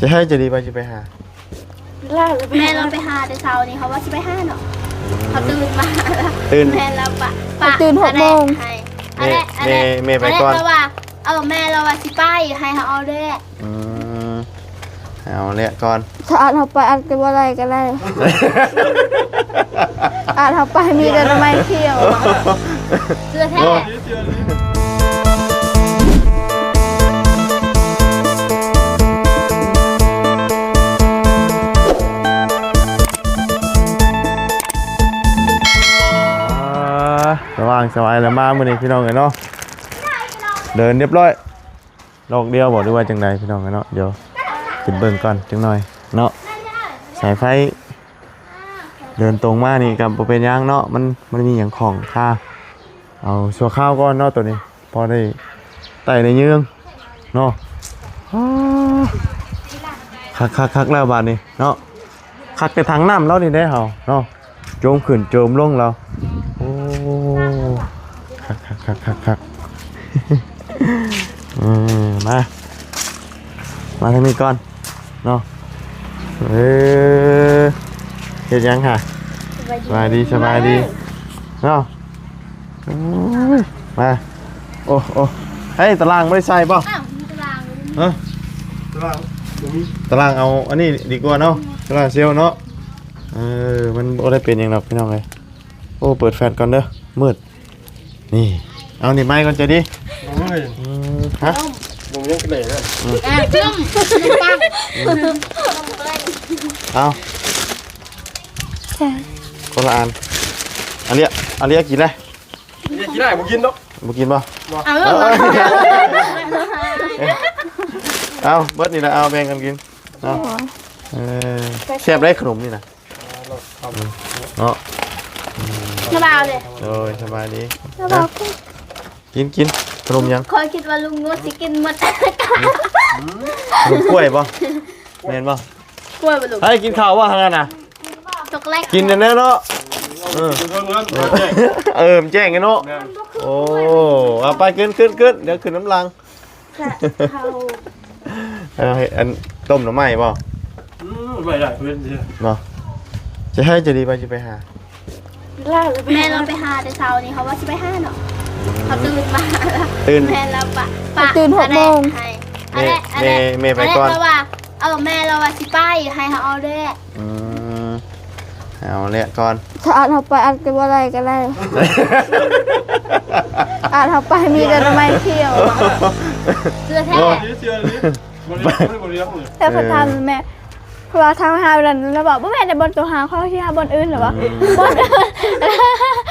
ຈະໃຫ້ຈະດີວ່າຊິໄປຫາ ແມ່ລາວໄປຫາແຕ່ເຊົ້ານີ້ ເຮົາວ່າຊິໄປຫາເນາະ ເຮົາຕື່ນມາ ຕື່ນ ແມ່ລາວປະ ເຮົາຕື່ນຫົກໂມງ ໃຫ້ ແມ່ ແມ່ ແມ່ໄປກ່ອນ ລາວວ່າ ເອີ ແມ່ລາວວ່າຊິໄປ ໃຫ້ເຮົາເອົາແຫຼະ ອືມ ເອົາແຫຼະກ່ອນ ຖ້າອັດເຮົາໄປ ອັດກໍບໍ່ໄດ້ກໍໄດ້ ອັດເຮົາໄປມີແຕ່ໜໍ່ໄມ້ຂຽວ ເຊື່ອແທ້ ອ່າ ສະຫວ່າງສະຫວາຍແລ້ວ ມາມື້ນີ້ພີ່ນ້ອງເອີຍເນາະ ເດີນຮຽບຮ້ອຍ ດອກດຽວບໍ່ ຫຼືວ່າຈັ່ງໃດພີ່ນ້ອງເອີຍເນາະ ດຽວຂຶ້ນເບິ່ງກ່ອນຈັກໜ້ອຍເນາະ ສາຍໄຟ ເດີນຕົງມານີ້ກໍບໍ່ເປັນຫຍັງເນາະ ມັນ ມັນມີຫຍັງຂ້ອງຄາ ເອົາຊົ່ວຄາວກ່ອນເນາະ ໂຕນີ້ ພໍໄດ້ໄຕ້ໄດ້ເຍືອງເນາະ ຄັກໆໆ ແລ້ວບາດນີ້ເນາະ ຄັກແຕ່ຖັງນ້ຳລາວນີ້ເດ້ເຮົາເນາະ ໂຈມຂຶ້ນໂຈມລົງລາວ ໂອ້ ຄັກໆໆໆ ເອີ ມາ ມາທາງນີ້ກ່ອນເນາະ ເອີ ເຮັດຫຍັງຫະ? ສະບາຍດີ ສະບາຍດີ ສະບາຍດີເນາະ ໂອ້ຍ ມາ ໂອ້ ໂອ້ ເຮີ້ຍ ຕາລາງບໍ່ໄດ້ໃສ່ບໍ່? ອ້າວ ມີຕາລາງ ຮະ? ຕາລາງບໍ່ມີ ຕາລາງເອົາອັນນີ້ດີກວ່າເນາະ ຕາລາງເຊວເນາະ ເອີ ມັນບໍ່ໄດ້ເປັນຫຍັງດອກພີ່ນ້ອງເອີຍ ໂອ້ ເປີດແຟນກ່ອນເດີ ມືດ ນີ້ ເອົານີ້ໄມ້ກ່ອນຈະດີ ໂອ້ຍ ອືມ ຮະ ບໍ່ມີຫຍັງກິນເລີຍນະ ອືມ ອ່າ ຈຸ້ມ ເອົາ ຄົນລະອັນ ອາເລຍ ອາເລຍກິນໄດ້ ກິນໄດ້ ບໍ່ກິນດອກ ບໍ່ກິນບໍ່? ບໍ່ ເອົາ ເອົາ ເບິດນີ້ລະ ເອົາແບ່ງກັນກິນເນາະ ເອີ ແຊບໄດ໋ຂະໜົມນີ້ນະ ເນາະ ສະບາຍເລີຍ ໂດຍ ສະບາຍດີ ສະບາຍ ກິນ ກິນ ຂະໜົມຫຍັງ? ຂ້ອຍຄິດວ່າລຸງນົດຊິກິນໝົດ ຂະໜົມກ້ວຍບໍ່? ແມ່ນບໍ່? ກ້ວຍບໍ່ລຸງ? ໃຫ້ກິນເຂົ້າບໍ່ທາງນັ້ນນະ? ຊັອກໂກແລັດ ກິນແນ່ເນາະ ເອີ ເອີ ມັນແຈ້ງເນາະ ໂອ້ ເອົາໄປ ຂຶ້ນ ຂຶ້ນ ຂຶ້ນ ດຽວຂຶ້ນນຳຫຼັງ ເອົາ ອັນ ຕົ້ມໜໍ່ໄມ້ບໍ່? ອືມ ໄດ້ ໄດ້ ເພິ່ນຊິ ເນາະ ຈະໃຫ້ຈະດີວ່າຊິໄປຫາ ແມ່ລາວໄປຫາແຕ່ເຊົ້ານີ້ ເຮົາວ່າຊິໄປຫາເນາະ ເຮົາຕື່ນມາ ຕື່ນ ແມ່ລາວປະ ປະ ຕື່ນຫົກໂມງ ໃຫ້ ແມ່ ແມ່ໄປກ່ອນ ລາວວ່າ ເອີ ແມ່ລາວວ່າຊິໄປ ໃຫ້ເຮົາເອົາແຫຼະ ອືມ ເອົາແຫຼະກ່ອນ ຖ້າອັດເຮົາໄປ ອັດກໍບໍ່ໄດ້ກໍໄດ້ ອັດເຮົາໄປມີແຕ່ໜໍ່ໄມ້ຂຽວ ເຊື່ອແທ້ ເຊື່ອອີ່ຫຼີ ບໍ່ໄດ້ ບໍ່ໄດ້ ບໍ່ໄດ້ ແລ້ວເຂົາຖາມແມ່ ເພາະວ່າທາງເຮົານັ້ນລະບອກ ບໍ່ແມ່ນແຕ່ບ່ອນໂຕຫາ ເຂົາຊິຫາບ່ອນອື່ນລະບອກ ອືມ ບ່ອນອື່ນ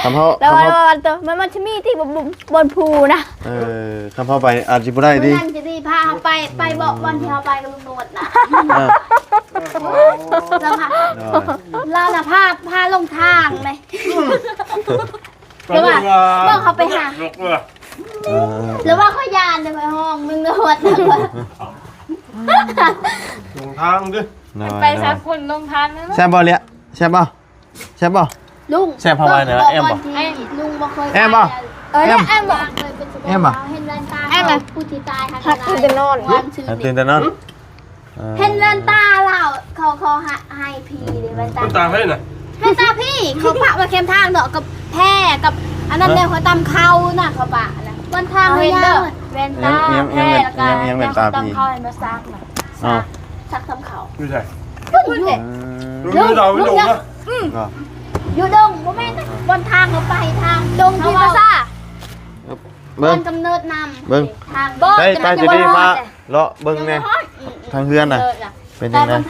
ຄັນເຮົາ ລະວ່າ ຄັນເຮົາ ບ່ອນໂຕ ມັນ ມັນຊິມີທີ່ ບ່ອນພູນະ ເອີ ຄັນເຮົາໄປອາດຊິບໍ່ໄດ້ຕິ ມັນຊິໄດ້ພາເຮົາໄປ ໄປເບາະບ່ອນທີ່ເຮົາໄປກັບລຸງໂນດນະ ເອີ ລາວນະ ໂດຍ ລາວນະພາ ພາລົງທາງເລີຍ ລະວ່າ ເບິ່ງເຮົາໄປຫາ ເອີ ລະວ່າຂ້ອຍຢ້ານເດ້ ຂ້ອຍຮ້ອງ ມຶງນະ ລົງທາງເດີ້ ໂດຍ ໄປສາມຄົນລົງທາງເລີຍ ແຊບບໍ່ເລຍ ແຊບບໍ່? ແຊບບໍ່? ລຸງ ແຊບເຮົາວ່າແນວແອມບໍ່? ລຸງບໍ່ເຄີຍ ແອມບໍ່? ເອີ ແອມ ແອມບໍ່? ແອມບໍ່? ເຫັນແວ່ນຕາ ແອມ ຜູ້ທີ່ຕາຍ ຫາກຕື່ນແຕ່ນອນ ຫາກຕື່ນແຕ່ນອນ ເອີ ເຫັນແວ່ນຕາລາວ ເຂົາ ເຂົາໃຫ້ ໃຫ້ພີເດ້ ແວ່ນຕາ ແວ່ນຕາໃຜນະ? ແວ່ນຕາພີ ເຂົາປະໄວ້ແຄມທາງເນາະ ກັບແພ ກັບອັນນັ້ນແຫຼະ ເອີ ເຂົາຕຳເຂົ້ານະ ເຂົາປະນະ ວັນທາງເຮົາເຫັນເດີ ແວ່ນຕາແພ ແລ້ວກະແວ່ນຕາພີ ເຂົາຕຳເຂົ້າໃຫ້ມາຊັກນະ ອ້າວ ຊັກຕຳເຂົ້າ ຢູ່ໃສ? ພຸ້ນ ຢູ່ ເອີ ລຸງ ລຸງ ລຸງ ຢູ່ດົງ ບໍ່ແມ່ນ ບ່ອນທາງເຮົາໄປ ທາງດົງທີ່ພາສາ ເບິ່ງ ບ້ານກຳເນີດນຳ ເບິ່ງ ທາງ ໄປ ໄປ ຈະໄດ້ພາເລາະເບິ່ງແດ່ ທາງເຮືອນນະ ເປັນຈັ່ງໃດ? ເນາະ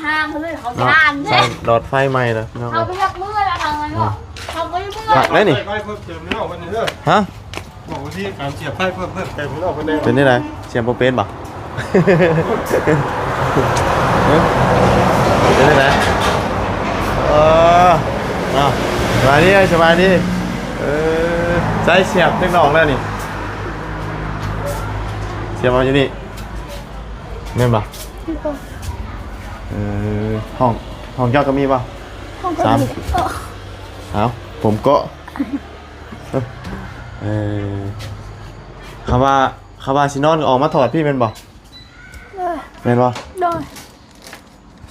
ໃສ່ຫຼອດໄຟໃໝ່ເດີພີ່ນ້ອງ ເຮົາໄປຮັບມື້ລະທາງນັ້ນເນາະ ເຮົາບໍ່ໄດ້ເມືອ ຄັກໄດ໋ນີ້ ໃສ່ໄຟເພີ່ມເຕີມເນາະ ວັນນີ້ເດີ ຮະ? ບອກວິທີການສຽບໄຟເພີ່ມ ເພີ່ມເຕີມເນາະ ເພິ່ນແດ່ ເປັນຈັ່ງໃດ? ສຽບບໍ່ເປັນບໍ່? ເປັນຈັ່ງໃດ? ເອີ ເອົາ ສະບາຍດີ ສະບາຍດີ ເອີ ໃສ່ສຽບຈັກດອກແລ້ວນີ້ ສຽບເອົາຢູ່ນີ້ ແມ່ນບໍ່? ເອີ ຫ້ອງ ຫ້ອງເຈົ້າກໍມີບໍ່? ຫ້ອງຂ້ອຍມີ ສາມ ເອົາ ຜົມເກາະ ເອີ ຄຳວ່າ ຄຳວ່າຊິນອນກໍອອກມາຖອດພີ້ແມ່ນບໍ່? ໂດຍ ແມ່ນບໍ່? ໂດຍ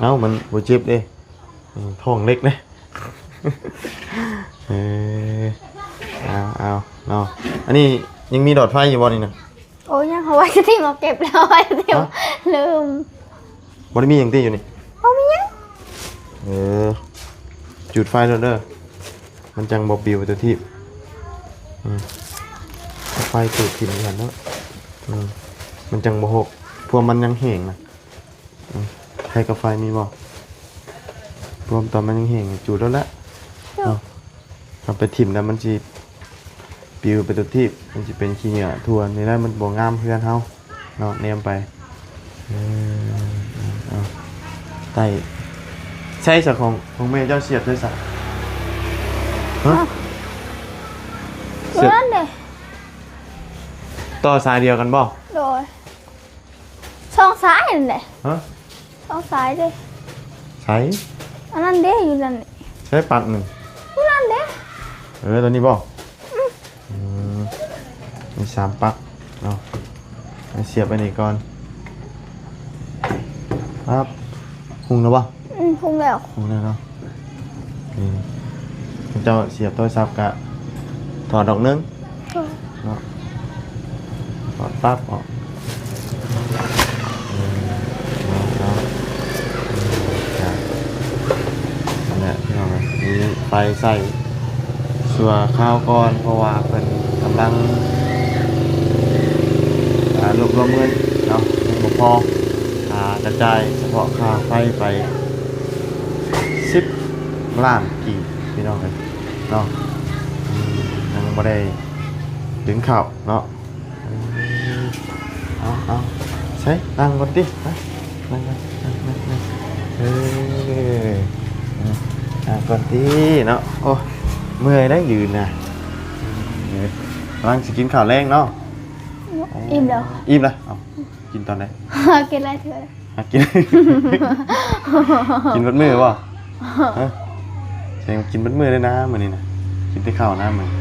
ເອົ້າ ມັນບໍ່ເຈັບເດ້. ອືມ ທ້ອງເລັກເດ້. ເອີ ເອົາ ເອົາເນາະ. ອັນນີ້ຍັງມີຫຼອດໄຟຢູ່ບໍ່ນີ້ນະ? ໂອ້ຍ ຍັງ ເຮົາວ່າຈະຖິ້ມເອົາເກັບແລ້ວ ວ່າຈະຖິ້ມ ຮະ? ລືມ. ບໍ່ໄດ້ມີຫຍັງຕິຢູ່ນີ້? ບໍ່ມີຫຍັງ. ເອີ ຈູດໄຟໂລດເດີ ມັນຈັ່ງບໍ່ປິວໄປຕົວທີບ. ອືມ ເອົາໄຟຕູດຖິ້ມຢູ່ຫັ້ນເນາະ. ອືມ ມັນຈັ່ງບໍ່ຫົກ ເພາະມັນຍັງແຫ້ງນະ. ອືມ ໄຟກັບໄຟມີບໍ່? ລວມຕອນມັນຍັງແຫ້ງ ຈູດໂລດແຫຼະ ເອົາ ເອົາໄປຖິ້ມແລ້ວມັນຊິປິວໄປຕົວທີບ ມັນຊິເປັນຂີ້ເຫຍື້ອທົ່ວນີ້ແຫຼະ ມັນບໍ່ງາມເຮືອນເຮົາເນາະ ແນມໄປ. ເອີ ເອົາ ໃຕ້ ໃຊ້ສະ ຂອງ ຂອງແມ່ເຈົ້າສຽບໃສ່ສະ? ຮະ? ສຽບ ເອີ ນັ້ນເດ້ ຕໍ່ສາຍດຽວກັນບໍ່? ໂດຍ. ສອງສາຍນັ້ນແຫຼະ. ຮະ? ສອງສາຍເດ້. ໃສ? ອັນນັ້ນເດ້ ຢູ່ນັ້ນເດ້. ໃສ ປັກໜຶ່ງ? ຢູ່ນັ້ນເດ້. ເອີ ຕົວນີ້ບໍ່? ອືມ ອືມ ມີສາມປັກເນາະ. ມາສຽບໄວ້ນີ້ກ່ອນ. ປັບ ຮຸ່ງແລ້ວບໍ່? ອືມ ຮຸ່ງແລ້ວ ຮຸ່ງແລ້ວເນາະ. ນີ້ ເຈົ້າສຽບໂທລະສັບກະຖອດດອກໜຶ່ງ ໂດຍ ເນາະ ຖອດປັກອອກ. ເອີ ເນາະ ເນາະ ເອີ ກະ ນັ້ນແຫຼະ ພີ່ນ້ອງເອີຍ ມີໄຟໃຊ້ຊົ່ວຄາວກ່ອນ ເພາະວ່າເພິ່ນກຳລັງ ອ່າ ລວບລວມເງິນເນາະ ຍັງບໍ່ພໍ ຄ່າກະຈ່າຍສະເພາະຄ່າໄຟໄປ ສິບລ້ານກີບ ພີ່ນ້ອງເອີຍເນາະ. ອືມ ຍັງບໍ່ໄດ້ດຶງເຂົ້າເນາະ. ເອີ ເອົາ ເອົາ ໃສ ນັ່ງກ່ອນຕິ ມາ ນັ່ງ ນັ່ງ ນັ່ງ ນັ່ງ ເອີ ນັ່ງກ່ອນຕິເນາະ. ໂອ້ ເມື່ອຍໄດ໋ຢືນນະ. ເອີ ກຳລັງຊິກິນເຂົ້າແລງເນາະ. ອີ່ມແລ້ວ ອີ່ມແລ້ວ ເອົາ ກິນຕອນໃດ? ຫາກິນຫຼາຍເທື່ອ ຫາກິນ ກິນເບິດມື້ບໍ່? ຮະ? ແສດງວ່າກິນເບິດມື້ເລີຍນະມື້ນີ້ນະ ກິນແຕ່ເຂົ້ານະມື້ນີ້.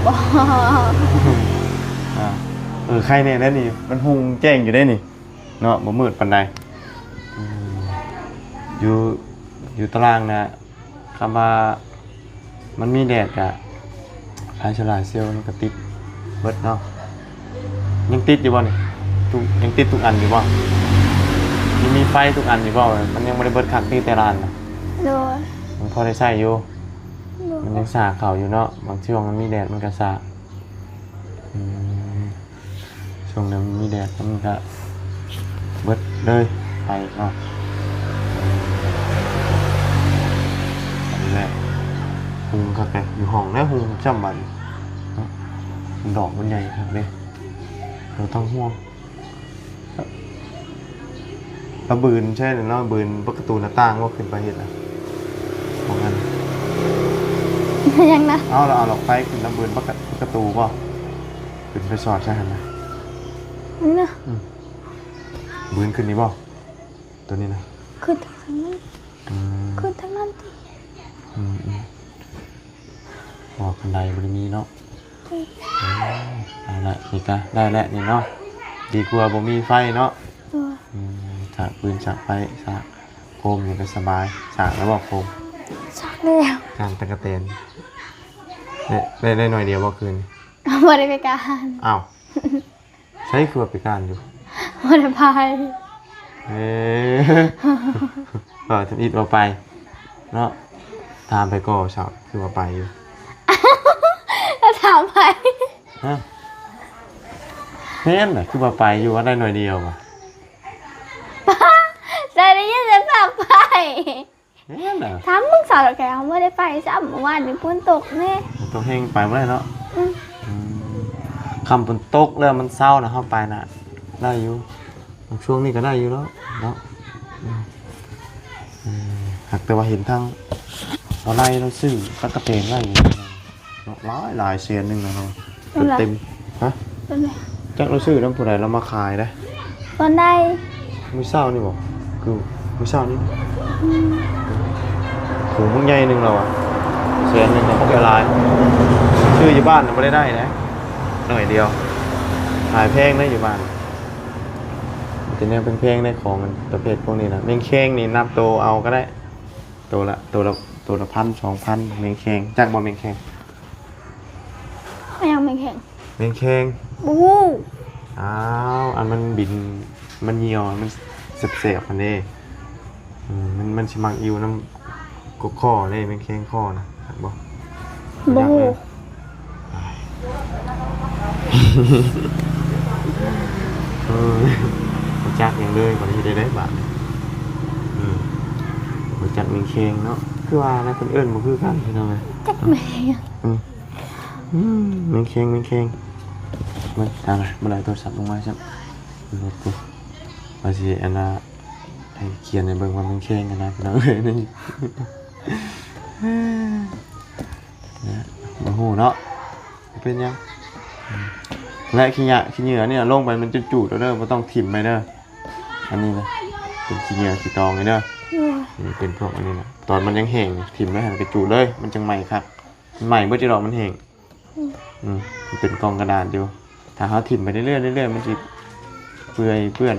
ບໍ່ ອ່າ ເອີ ໄຄແນ່ແລ້ວນີ້ ມັນຮຸ່ງແຈ້ງຢູ່ເດ້ນີ້ເນາະ ບໍ່ມືດປານໃດ. ອືມ ຢູ່ ຢູ່ຕາລ່າງນະ ຄຳວ່າມັນມີແດດກະ ໄຟໂຊລາເຊວມັນກະຕິດເບິດເນາະ. ຍັງຕິດຢູ່ບໍ່ນີ້? ທຸກ ຍັງຕິດທຸກອັນຢູ່ບໍ່? ຍັງມີໄຟທຸກອັນຢູ່ບໍ່? ມັນຍັງບໍ່ໄດ້ເບິດຄັກຕິແຕ່ລະອັນນະ? ໂດຍ ມັນພໍໄດ້ໃຊ້ຢູ່. ໂດຍ ມັນຍັງສາເຂົ້າຢູ່ເນາະ ບາງຊ່ວງມັນມີແດດມັນກະສາ. ອືມ ຊ່ວງນັ້ນມີແດດ ມັນກະເບິດເລີຍໄຟເນາະ. ອັນນີ້ແຫຼະ ຮຸ່ງຄັກເດ້ ຢູ່ຫ້ອງແລ້ວຮຸ່ງຈ້ຳບັດນີ້ເນາະ. ດອກມັນໃຫຍ່ຄັກເດ້ ບໍ່ຕ້ອງຫ່ວງ. ລະບືນໃຊ່ເນາະ ບືນປະຕູໜ້າຕ່າງບໍ່ ຂຶ້ນໄປເຮັດນະ ຂອງອັນ ຫຍັງນະ? ເອົາ ລະເອົາຫຼອດໄຟຂຶ້ນລະບືນປະຕູບໍ່? ຂຶ້ນໄປສອດໃສ່ຫັ້ນນະ ນີ້ນະ. ອືມ ບືນຂຶ້ນນີ້ບໍ່? ໂຕນີ້ນະ ຂຶ້ນທາງນັ້ນ. ອືມ ຂຶ້ນທາງນັ້ນຕິ. ອືມ ອືມ ອອກຄັນໄດບໍ່ໄດ້ມີເນາະ. ອືມ ເອົາລະ ນີ້ກະໄດ້ແລ້ວນີ້ເນາະ ດີກວ່າບໍ່ມີໄຟເນາະ. ໂດຍ ອືມ ສາກຟືນ ສາກໄຟ ສາກໂຄມນີ້ກະສະບາຍ. ສາກແລ້ວບໍ່ໂຄມ? ສາກແລ້ວ. ການຕັກກະແຕນ ໄດ້ ໄດ້ ໄດ້ໜ້ອຍດຽວບໍ່ຄືນນີ້? ບໍ່ໄດ້ໄປການ. ອ້າວ ໃສຄືວ່າໄປການຢູ່? ບໍ່ໄດ້ໄປ. ເອີ ເວົ້າທຳອິດວ່າໄປເນາະ. ຖາມໄປກໍຊະ ຄືວ່າໄປຢູ່. ແລ້ວຖາມໃຜ? ຮະ? ແມ່ນນະ ຄືວ່າໄປຢູ່ ວ່າໄດ້ໜ້ອຍດຽວວ່າ. ເຈົ້າໄດ້ຍິນແຕ່ປາກໄປ. ແມ່ນນະ ຖາມເບິ່ງສາວດອກແກ້ວ ບໍ່ໄດ້ໄປຊ້ຳ ມື້ວານນີ້ຝົນຕົກແດ່. ຝົນຕົກແຮງໄປບໍ່ໄດ້ເນາະ. ອືມ ອືມ ຄ່ຳຝົນຕົກແລ້ວມັນເຊົານະ ເຮົາໄປນະ ໄດ້ຢູ່. ຊ່ວງນີ້ກະໄດ້ຢູ່ແລ້ວເນາະ. ອືມ ອືມ ຫາກແຕ່ວ່າເຫັນທາງອອນລາຍລາວຊື້ຕັກກະແຕນໄວ້ຢູ່ເນາະ ຫຼາຍ ຫຼາຍແສນໜຶ່ງນະເນາະ. ເຕັມ. ຮະ? ຈັກລາວຊື້ນຳຜູ້ໃດ ລາວມາຂາຍເດ້. ຕອນໃດ? ມື້ເຊົ້ານີ້ບໍ? ຄືມື້ເຊົ້ານີ້. ອືມ ໂຫ ບັກໃຫຍ່ໜຶ່ງລາວອະ ແສນໜຶ່ງນະ ບັກຫຼາຍ. ຊື້ຢູ່ບ້ານນະບໍ່ໄດ້ໄດ້ເດ້ ໜ້ອຍດຽວ. ຂາຍແພງເດ້ຢູ່ບ້ານ. ເປັນແນວແພງໆ ໃນຂອງປະເພດພວກນີ້ນະ. ແມງແຄງນີ້ນັບໂຕເອົາກໍໄດ້ ໂຕລະ ໂຕລະ ໂຕລະພັນ ສອງພັນ. ແມງແຄງ ຈັກບໍ່ແມງແຄງ? ອີຫຍັງແມງແຄງ? ແມງແຄງ ບໍ່ຮູ້. ອ້າວ ອັນມັນບິນ ມັນຍ່ອ ມັນແສບໆ ຫັ້ນເດ້. ອືມ ມັນ ມັນຊິມັກຢູ່ນຳ ກໍຂໍເດ້ ແມ່ນແຂ້ງຂໍນະ ຈັກບໍ່? ບໍ່ຮູ້. ເອີ ບໍ່ຈັກຫຍັງເລີຍ ບາດນີ້ເຮັດໄດ້ໃດບາດນີ້? ເອີ ບໍ່ຈັກແມ່ນແຂ້ງເນາະ ຄືວ່ານະ ເພິ່ນເອີ້ນບໍ່ຄືກັນ ພີ່ນ້ອງເອີຍ. ຈັກແມ່ນຫຍັງ. ອືມ ອືມ ແມ່ນແຂ້ງ ແມ່ນແຂ້ງ. ເບິ່ງ ຕາມມາ ບໍ່ໄດ້ໂທລະສັບລົງມາຊ້ຳ ລົດ ວ່າຊິອັນນ່າ ໃຫ້ຂຽນໃຫ້ເບິ່ງວ່າມັນແຂງຫັ້ນນະ ພີ່ນ້ອງເອີຍ. ນີ້ ນະ ບໍ່ຮູ້ເນາະ ບໍ່ເປັນຫຍັງ. ອືມ ແລະ ຂີ້ຫຍ້າ ຂີ້ເຫຍື້ອນີ້ນະ ລົງໄປມັນຈະຈູດເດີ ບໍ່ຕ້ອງຖິ້ມໄປເດີ. ອັນນີ້ນະ ເປັນຂີ້ເຫຍື້ອຂີ້ຕອງນີ້ເດີ. ອືມ ນີ້ເປັນພວກອັນນີ້ນະ ຕອນມັນຍັງແຫ້ງ ຖິ້ມໄວ້ຫັ້ນກະຈູດເລີຍ ມັນຈັ່ງໃໝ່ຄັກ. ມັນໃໝ່ເບິດຢູ່ດອກ ມັນແຫ້ງ. ອືມ ອືມ ມັນເປັນກ່ອງກະດາດຢູ່ ຖ້າເຮົາຖິ້ມໄປເລື້ອຍໆ ເລື້ອຍໆ ມັນຊິເປື່ອຍເປື້ອນ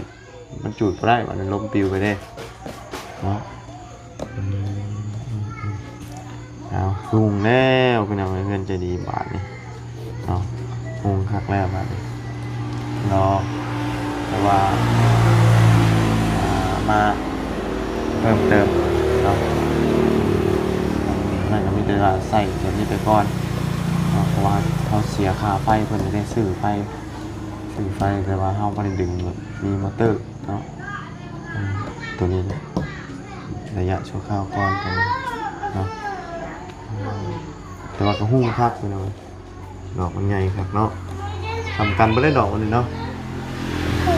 ມັນຈູດບໍ່ໄດ້ ບາດນັ້ນລົມປິວໄປເດ້ເນາະ. ອືມ ອືມ ອືມ ເອົາ ຮຸ່ງແລ້ວພີ່ນ້ອງເອີຍ ເຮືອນໃຈດີບາດນີ້ເນາະ ຮຸ່ງຄັກແລ້ວບາດນີ້ເນາະ. ແຕ່ວ່າ ອ່າ ມາ ເພີ່ມເຕີມເນາະ ນັ້ນກໍມີແຕ່ວ່າໃຊ້ແບບນີ້ໄປກ່ອນເນາະ ເພາະວ່າເຮົາເສຍຄ່າໄຟເພິ່ນໄດ້ຊື້ໄຟ ຊື້ໄຟ ແຕ່ວ່າເຮົາບໍ່ໄດ້ດຶງ ມີມໍເຕີເນາະ. ອືມ ໂຕນີ້ໄລຍະຊົ່ວຄາວກ່ອນ ໂຕນີ້ເນາະ ແຕ່ວ່າກໍຮຸ່ງຄັກຢູ່ເນາະ. ດອກມັນໃຫຍ່ຄັກເນາະ ສຳຄັນບໍ່ໄດ້ດອກມັນນີ້ເນາະ. ອື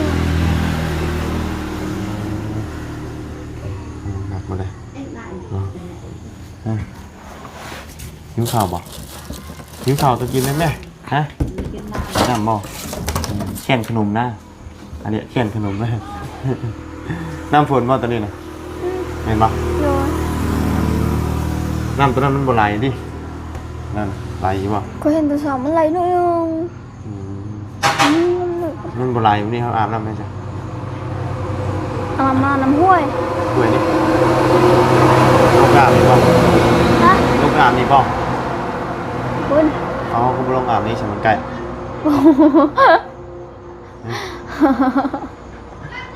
ມ ຄັກບໍ່ໄດ້ເນາະ. ຮະ ຫິວເຂົ້າບໍ່? ຫິວເຂົ້າກໍກິນໄດ້ແມະ. ຮະ ນ້ຳບໍ່? ອືມ ແຂນຂະໜົມນະ. ອັນນີ້ແຂນຂະໜົມນະ. ນ້ຳຝົນບໍ່ຕອນນີ້ນະ? ອືມ ແມ່ນບໍ່? ໂດຍ. ນ້ຳຕົວນັ້ນມັນບໍ່ໄຫຼຕິ? ນັ້ນໄຫຼຢູ່ບໍ່? ຂ້ອຍເຫັນແຕ່ເຊົ້າມັນໄຫຼໜ້ອຍໜຶ່ງ. ອືມ ອືມ ມັນບໍ່ໄຫຼ. ມື້ນີ້ເຮົາອາບນ້ຳໃຫ້ຊະ? ອາບນ້ຳ ນ້ຳຫ້ວຍ. ຫ້ວຍນີ້ ລົງອາບນີ້ບໍ່? ຮະ? ລົງອາບນີ້ບໍ່? ພຸ້ນ. ເອົາ ຄືບໍ່ລົງອາບນີ້ຊະ ມັນໃກ້.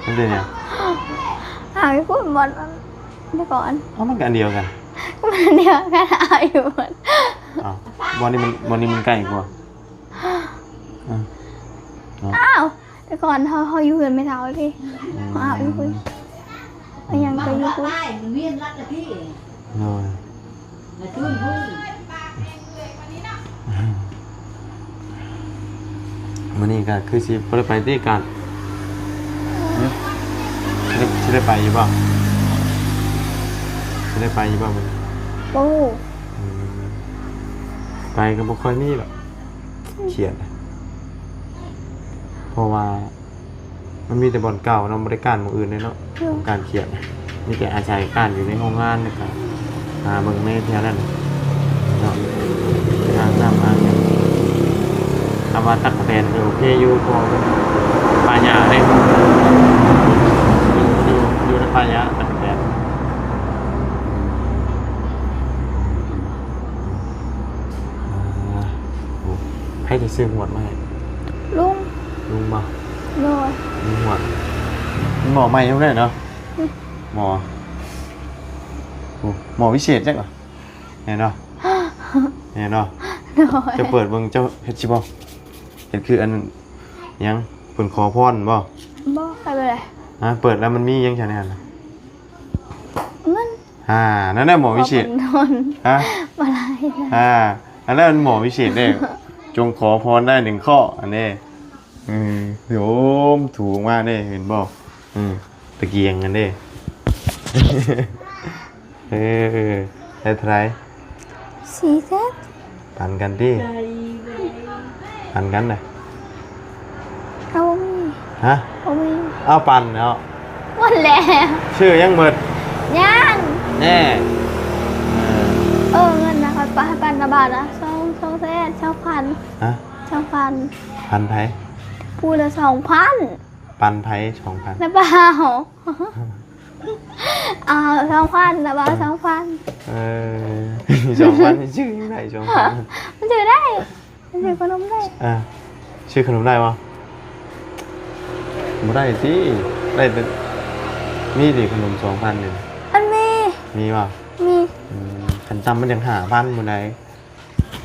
ມັນເປັນຫຍັງ? ຫາໄປພຸ້ນບ່ອນ ແຕ່ກ່ອນ. ເອົ້າ ມັນກໍອັນດຽວກັນ. ມັນອັນດຽວກັນ ອາບຢູ່ພຸ້ນ. ເອົ້າ ບ່ອນນີ້ມັນ ບ່ອນນີ້ມັນໃກ້ກວ່າ. ເອີ ເນາະ. ອ້າວ ແຕ່ກ່ອນເຮົາ ເຮົາຢູ່ເຮືອນແມ່ເຖົ້າເດ້. ອືມ ເຮົາອາບຢູ່ພຸ້ນ. ອາ ຫຍັງກໍຢູ່ພຸ້ນ. ໂດຍ. ມື້ນີ້ກໍຄືຊິບໍ່ໄດ້ໄປຕິການ? ຫຶ? ຊິໄດ້ ຊິໄດ້ໄປຢູ່ບໍ່? ຊິໄດ້ໄປຢູ່ບໍ່ມື້ນີ້? ບໍ່ຮູ້. ອືມ ໄປກໍບໍ່ຄ່ອຍມີດອກ ຄຽດ. ເພາະວ່າ ມັນມີແຕ່ບ່ອນເກົ່າເນາະ ບໍ່ໄດ້ກ້ານໝ່ອງອື່ນເລີຍເນາະ. ໂດຍ. ກ້ານຄຽດ ມີແຕ່ອາໄສກ້ານຢູ່ໃນໂຮງງານ ແລ້ວກໍຫາເບິ່ງແມ່ແຖວນັ້ນເນາະ ອາບນ້ຳອາບຫຍັງ. ຄຳວ່າຕັກກະແຕນກໍໂອເຄຢູ່ ເພາະວ່າມັນປ່າຫຍ້າເດ້ ຢູ່ ຢູ່ ຢູ່ໃນປ່າຫຍ້າຕັກກະແຕນ. ອ່າ ໂອ້ ໃຜໄດ້ຊື້ຫວດມາໃຫ້? ລຸງ. ລຸງບໍ່? ໂດຍ. ມີຫວດ ໝໍ້ໃໝ່ຍັງບໍ່ໄດ້ເນາະ. ອືມ ໝໍ້ ໂອ້ ໝໍ້ວິເສດຈັກຫວາ? ແມ່ນບໍ່? ແມ່ນບໍ່? ໂດຍ. ເຈົ້າເປີດເບິ່ງ ເຈົ້າເຮັດຊິບໍ່? ເຮັດຄືອັນຫຍັງ ເພິ່ນຂໍພອນບໍ່? ບໍ່ ໄປບໍ່ໄດ້. ຮະ ເປີດແລ້ວມັນມີຫຍັງຊັ້ນໃນຫັ້ນນະ? ເງິນ. ອ່າ ນັ້ນແຫຼະໝໍ້ວິເສດ. ຂໍພອນ. ຮະ? ບໍ່ຫຼາຍ. ອ່າ ອັນນັ້ນໝໍ້ວິເສດເດ້ ຈົ່ງຂໍພອນໄດ້ໜຶ່ງຂໍ້ ອັນນີ້. ເອີ ໂຍມ ຖູອອກມາເດ້ ເຫັນບໍ່? ອືມ ຕະກຽງຫັ້ນເດ້. ເອີ ໄດ້ເທົ່າໃດ? ສີ່ແສນ. ປັນກັນຕິ? ປັນກັນນະ? ເອົາບໍ່ມີ. ຮະ? ບໍ່ມີ. ເອົາ ປັນເນາະ. ໝົດແລ້ວ. ຊື້ຫຍັງໝົດ? ຍັງ. ແນ່? ເອີ ເອີ ເງິນນະ ຂ້ອຍປະ ໃຫ້ປັນນະບາດນະ ສອງ ສອງແສນ ສອງພັນ. ຮະ? ສອງພັນ. ພັນໃຜ? ຜູ້ລະສອງພັນ. ປັນໃຜສອງພັນ? ນະບ່າວ ເອົາສອງພັນ ນະບ່າວ ສອງພັນ. ເອີ ສອງພັນ ຊື່ໄດ້ສອງພັນ ມັນຊື່ໄດ້ ມັນຊື້ຂະໜົມໄດ້. ອ່າ ຊື້ຂະໜົມໄດ້ບໍ່? ບໍ່ໄດ້ຕິ ໄດ້ແຕ່ ມີຕິຂະໜົມສອງພັນນີ້? ອັນມີ ມີບໍ່? ມີ. ອືມ ຂັ້ນຕ່ຳມັນຍັງຫ້າພັນພຸ້ນໃດ.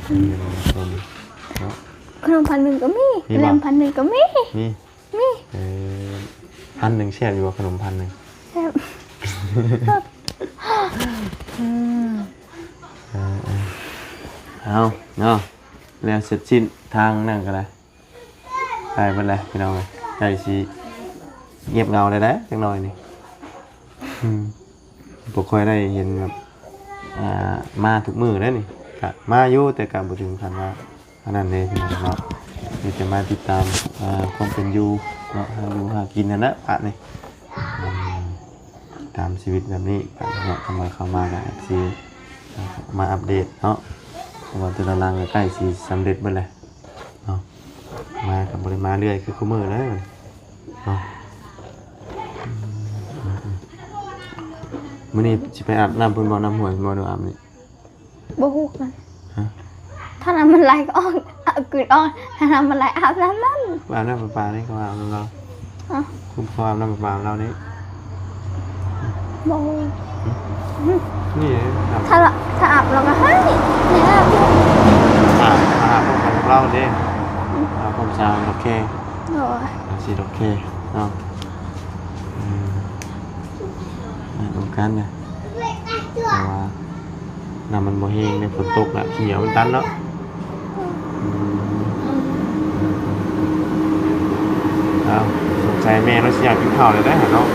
ອືມ ເນາະ ຂະໜົມພັນໜຶ່ງກໍມີ ມີບໍ່? ຂະໜົມພັນໜຶ່ງກໍມີ ມີ ມີ. ເອີ ພັນໜຶ່ງແຊບຢູ່ບໍ່? ຂະໜົມພັນໜຶ່ງ ແຊບ. ອືມ ເອີ ເອີ ເອົາເນາະ ແລ້ວເສັດສິ້ນທາງນັ້ນກໍໄດ້ ໄດ້ເບິດແລ້ວພີ່ນ້ອງເອີຍ ໃກ້ຊິງຽບເຫງົາແລ້ວເດ້ ຈັກໜ້ອຍນີ້. ອືມ ບໍ່ຄ່ອຍໄດ້ເຫັນແບບ ອ່າ ມາທຸກມື້ເດ້ນີ້ ກະມາຢູ່ ແຕ່ກະບໍ່ເຖິງຂັ້ນວ່າອັນນັ້ນເດ້ພີ່ນ້ອງເນາະ. ມີແຕ່ມາຕິດຕາມ ອ່າ ຄວາມເປັນຢູ່ເນາະ ຫາຢູ່ຫາກິນຫັ້ນແຫຼະບາດນີ້. ອືມ ຕາມຊີວິດແບບນີ້ເນາະ ທຳມາເຂົ້າມາກະຊິມາອັບເດດເນາະ ເພາະວ່າແຕ່ລະຫຼັງກະໃກ້ຊິສຳເລັດເບິດແລ້ວ. ເນາະ ມາກໍບໍ່ໄດ້ມາເລື້ອຍຄືຄູ່ມື້ເດີເນາະ. ອືມ ມື້ນີ້ຊິໄປອາບນ້ຳເພິ່ນບໍ່? ນ້ຳຫ້ວຍເພິ່ນບໍ່ ຫຼືອາບນີ້? ບໍ່ຮູ້ຄືກັນ. ຮະ? ຖ້ານ້ຳມັນໄຫຼກໍອອກ ອາບ ກຶດອອກ ຖ້ານ້ຳມັນໄຫຼອາບນ້ຳນັ້ນ. ອາບນ້ຳປະປານີ້ກໍອາບນຳລາວ. ຮະ? ຄຸມເຂົາອາບນ້ຳປະປາລາວນີ້. ບໍ່ຮູ້. ຫຶ? ນີ້ ຖ້າ ຖ້າອາບລາວກໍໃຫ້ ໃຫ້ອາບຢູ່. ຖ້າ ຖ້າອາບພ້ອມກັນກັບລາວເດ້. ອືມ ອາບພ້ອມສາວໂອເຄ. ໂດຍ ອາບສີໂອເຄເນາະ. ອືມ ອາບນຳກັນນະ ເພາະວ່າ ນ້ຳມັນບໍ່ແຮງເດ້ ຝົນຕົກລະ ຂີ້ເຫຍື້ອມັນຕັນເນາະ. ອືມ ເອົາ ສົງໄສແມ່ລາວຊິຢາກກິນເຂົ້າແລ້ວເດ້ເນາະ.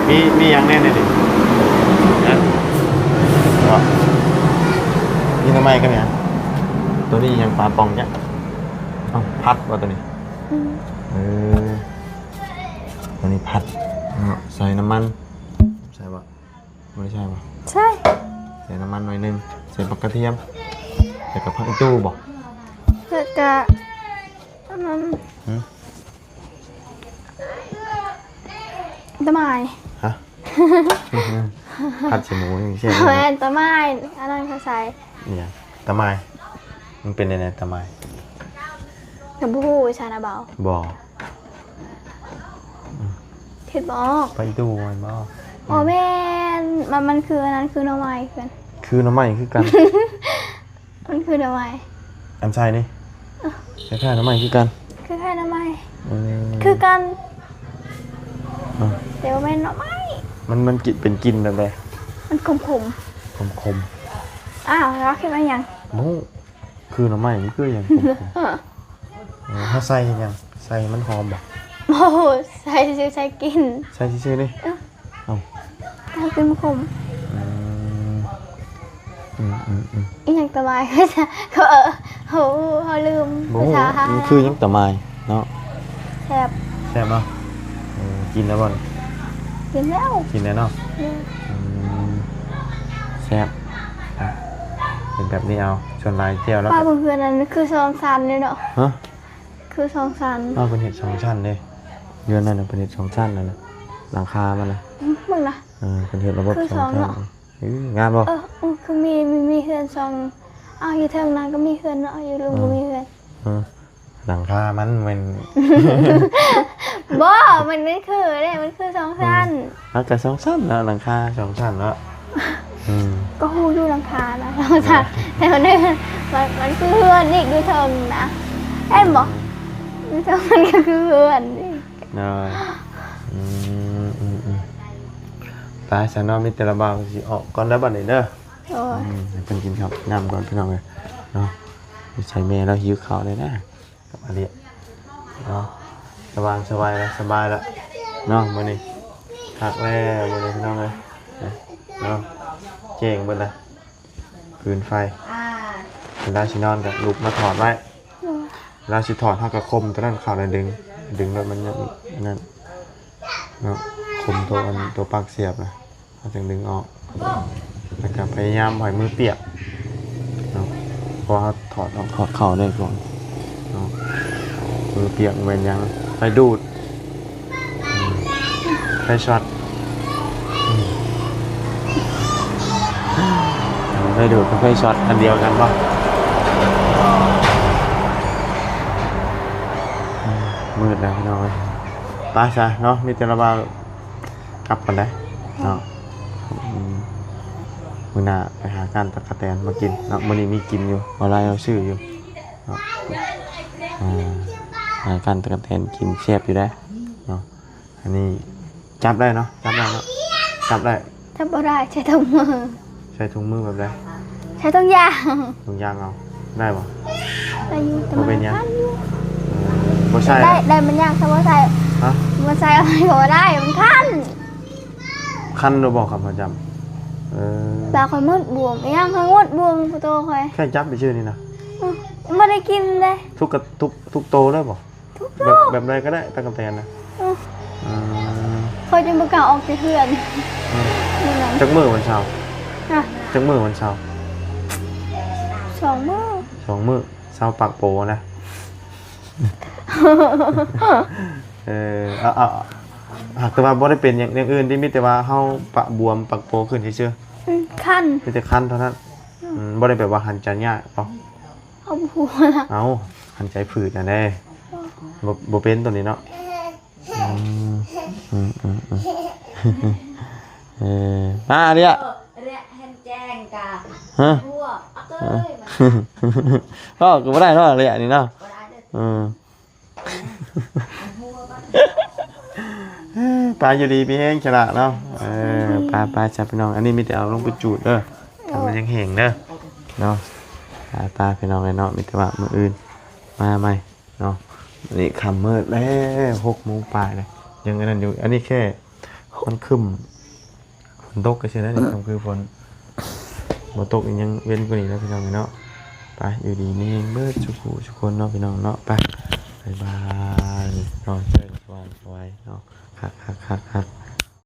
ມີ ມີຫຍັງແດ່ໃນນີ້? ຮະ? ບໍ່ ມີໜໍ່ໄມ້ກັບຫຍັງ? ໂຕນີ້ຫຍັງ? ປາປ່ອງຈ້ະ? ເອົ້າ ຜັດບໍ່ໂຕນີ້? ອືມ ເອີ ໂຕນີ້ຜັດເນາະ ໃສ່ນ້ຳມັນ ໃສ່ບໍ່? ບໍ່ໄດ້ໃສ່ບໍ່? ໃສ່ ໃສ່ນ້ຳມັນໜ້ອຍໜຶ່ງ ໃສ່ບັກກະທຽມ ແລ້ວກໍຜັກອີ່ຕູ່ບໍ່? ແລ້ວກໍອັນນັ້ນ ຫຶ? ຕະໝາຍ. ຮະ? ຜັດໃສ່ໝູນີ້ແຊບ. ແມ່ນຕະໝາຍ ອັນນັ້ນເຂົາໃສ່. ອີຫຍັງ? ຕະໝາຍ ມັນເປັນແນວໃດຕະໝາຍ? ກໍບໍ່ຮູ້ ຊານາເບົາ. ບໍ່. ອືມ ຄິດບໍ່ອອກ. ໄປດູແມ່ນບໍ່? ບໍ່ແມ່ນ ມັນ ມັນຄືອັນນັ້ນ ຄືໜໍ່ໄມ້ຄືກັນ. ຄືໜໍ່ໄມ້ຄືກັນ. ມັນຄືໜໍ່ໄມ້. ອັນໃສ່ນີ້? ເອີ ຄ້າຍໆໜໍ່ໄມ້ຄືກັນ. ຄ້າຍໆໜໍ່ໄມ້. ອືມ ຄືກັນ. ອືມ ແຕ່ບໍ່ແມ່ນໜໍ່ໄມ້. ມັນ ມັນກິນ ເປັນກິ່ນແບບໃດ? ມັນຂົມໆ. ຂົມໆ. ອ້າວ ແລ້ວຄິດວ່າຫຍັງ? ບໍ່ຮູ້. ຄືໜໍ່ໄມ້ ມັນຄືຫຍັງ? ເອີ ເຮົາໃສ່ເຮັດຫຍັງ? ໃສ່ໃຫ້ມັນຫອມບໍ່? ໂອ້ ໃສ່ຊື່ໆ ໃສ່ກິນ. ໃສ່ຊື່ໆ ນີ້? ເອີ ເອົ້າ ໃສ່ກິນຂົມ. ອືມ ອືມໆໆ ອີຫຍັງຕະໝາຍ? ເອີ ເຮົາ ເຮົາລືມ ບໍ່ຮູ້ ພາສາໄທ. ມັນຄືຫຍັງຕະໝາຍເນາະ? ແຊບ ແຊບເນາະ. ເອີ ກິນແລ້ວບໍ່? ກິນແລ້ວ ກິນແລ້ວເນາະ. ອືມ ອືມ ແຊບ. ເປັນແບບນີ້ເອົາ ສ່ວນຫຼາຍແຈ່ວແລ້ວ. ປ້າເບິ່ງເຮືອນນັ້ນຄືສອງຊັ້ນເດ້ເນາະ. ຮະ? ຄືສອງຊັ້ນ. ອ້າວ ເພິ່ນເຮັດສອງຊັ້ນເດ້ ເຮືອນນັ້ນນະ ເພິ່ນເຮັດສອງຊັ້ນນັ້ນນະ ຫຼັງຄາມັນນະ. ອືມ ເບິ່ງນະ. ເອີ ເພິ່ນເຮັດລະບົບ ຄືສອງຊັ້ນເນາະ. ເອີ ງາມບໍ່? ເອີ ຄືມີ ມີ ມີເຮືອນສອງ. ອ້າວ ຢູ່ເທິງນັ້ນກໍມີເຮືອນເນາະ ຢູ່ລຸ່ມກໍມີເຮືອນ. ເອີ ເອີ ຫຼັງຄາມັນແມ່ນ ບໍ່ ມັນ ມັນຄືເດ້ ມັນຄືສອງຊັ້ນ. ອືມ ເອົາ ກໍສອງຊັ້ນເນາະ ຫຼັງຄາສອງຊັ້ນເນາະ. ອືມ ກໍຮູ້ຢູ່ຫຼັງຄານະ ເອີ ສອງຊັ້ນ ແຕ່ມັນ ມັນ ມັນຄືເຮືອນອີກ ຢູ່ເທິງນະ ເຫັນບໍ່? ຢູ່ເທິງມັນກໍຄືເຮືອນອີກ. ເອີ ອືມ ອືມ ອືມ ໄປຊະເນາະ ມີແຕ່ລະບ່າວຊິອອກກ່ອນເດີບັດນີ້ເດີ. ໂອ້ຍ ອືມ ໃຫ້ເພິ່ນກິນເຂົ້ານ້ຳກ່ອນ ພີ່ນ້ອງເອີຍເນາະ. ໃສ່ແມ່ລາວຫິວເຂົ້າແລ້ວນະ. ກັບອາເລຍເນາະ ສະບາຍ ສະບາຍແລ້ວ ສະບາຍແລ້ວເນາະ. ມື້ນີ້ຄັກແລ້ວ ມື້ນີ້ພີ່ນ້ອງເອີຍເນາະ ແຈ້ງເບິດແລ້ວ ຟືນໄຟ. ເວລາຊິນອນກໍລຸກມາຖອດໄວ້. ເວລາຊິຖອດ ເຮົາກໍຄົມຕົວນັ້ນເຂົ້າ ແລ້ວດຶງ ດຶງແລ້ວມັນຍັງອັນນັ້ນເນາະ ຄົມຕົວອັນ ຕົວປລັກສຽບນະ. ເຮົາຈຶ່ງດຶງອອກ ແລ້ວກໍພະຍາຍາມບໍ່ໃຫ້ມືປຽກເນາະ ເພາະວ່າເຮົາຖອດອອກ ຖອດເຂົ້າໄດ້ກ່ອນເນາະ. ມືປຽກແມ່ນຫຍັງ? ໄຟດູດ ໄຟຊັອດ ໄຟດູດກັບໄຟຊັອດອັນດຽວກັນບໍ່? ມືດແລ້ວພີ່ນ້ອງເອີຍ ໄປຊະເນາະ ມີແຕ່ລະວ່າກັບກັນໄດ໋ເນາະ. ອືມ ມື້ໜ້າໄປຫາກ້ານຕັກກະແຕນມາກິນເນາະ ມື້ນີ້ມີກິນຢູ່ ບໍ່ຫຼາຍເຮົາຊື້ຢູ່ເນາະ. ອ່າ ຫາກ້ານຕັກກະແຕນກິນແຊບຢູ່ໄດ໋ເນາະ. ອັນນີ້ຈັບໄດ້ເນາະ ຈັບໄດ້ເນາະ ຈັບໄດ້ ຈັບບໍ່ໄດ້ ໃຊ້ຖົງມື ໃຊ້ຖົງມືແບບໃດ? ໃຊ້ຖົງຢາງ ຖົງຢາງເອົາ ໄດ້ບໍ່? ໄດ້ຢູ່ ແຕ່ມັນຄັນຢູ່ ເອີ ບໍ່ໃຊ້ ໄດ້ ໄດ້ມັນຍາກ ຖ້າບໍ່ໃຊ້ ຮະ ບໍ່ໃຊ້ເອົາໃຫ້ບໍ່ໄດ້ ມັນຄັນ ຄັນໂດບໍ່ຄັບປະຈຳ? ເອີ ປາກຂ້ອຍໝົດບວມ ອີຫຍັງຂ້ອຍໝົດບວມ ໂຕຂ້ອຍ ແຄ່ຈັບໄປຊື່ນີ້ນະ ອື ບໍ່ໄດ້ກິນເດ້ ທຸກກະ ທຸກ ທຸກໂຕເລີຍບໍ່? ທຸກໂຕ ແບບ ແບບໃດກໍໄດ້ ຕັກກະແຕນນະ ອື ອືມ ຂ້ອຍຈົນບໍ່ກ້າອອກຈາກເຮືອນ ອືມ ມື້ນັ້ນ ຈັກມື້ວັນເສົາ? ຮະ ຈັກມື້ວັນເສົາ? ສອງມື້ ສອງມື້ ເສົາປາກໂປນະ ເອີ ເອົາ ເອົາ ຫາກແຕ່ວ່າບໍ່ໄດ້ເປັນຫຍັງ ຢ່າງອື່ນຕິ ມີແຕ່ວ່າເຮົາປະບວມປາກໂປຂຶ້ນຊື່ໆ ອືມ ຄັນ ມີແຕ່ຄັນເທົ່ານັ້ນ ອືມ ອືມ ບໍ່ໄດ້ແບບວ່າຫັນໃຈຍາກບໍ່? ເອົາ ບໍ່ຮູ້ລະ ເອົາ ຫັນໃຈຜືດຫັ້ນເດ້ ບໍ່ ບໍ່ເປັນໂຕນີ້ເນາະ ອືມ ອືມ ອືມ ອືມ ເອີ ມາເດຍ ເອະ ເຫັນແຈ້ງກະ ຮະ ຫົວ ເອີຍ ເວົ້າກໍບໍ່ໄດ້ເນາະ ລະຍະນີ້ເນາະ ບໍ່ໄດ້ເດີ ເອີ ປາຢູ່ດີມີແຮງຊະລະເນາະ ເອີ ປາ ປາຊະພີ່ນ້ອງ ອັນນີ້ມີແຕ່ເອົາລົງໄປຈູດເດີ ຖ້າມັນຍັງແຫ້ງເດີເນາະ ປາ ປາພີ່ນ້ອງເອີຍເນາະ ມີແຕ່ວ່າມື້ອື່ນມາໃໝ່ເນາະ ນີ້ຄ່ຳມືດແລ້ວ ຫົກໂມງປາຍແລ້ວ ຍັງອັນນັ້ນຢູ່ ອັນນີ້ແຄ່ມັນຄຶ້ມ ຝົນຕົກກໍຊື່ນັ້ນ ກໍຄືຝົນບໍ່ຕົກ ຍັງເວັນກວ່ານີ້ແຫຼະພີ່ນ້ອງເນາະ ໄປ ຢູ່ດີມີແຮງເບິດສູ່ຜູ້ສູ່ຄົນເນາະ ພີ່ນ້ອງເນາະ ໄປ ບາຍບາຍ ນອນເຊີນສະຫວ່າງສະຫວາຍເນາະ ຄັກໆໆ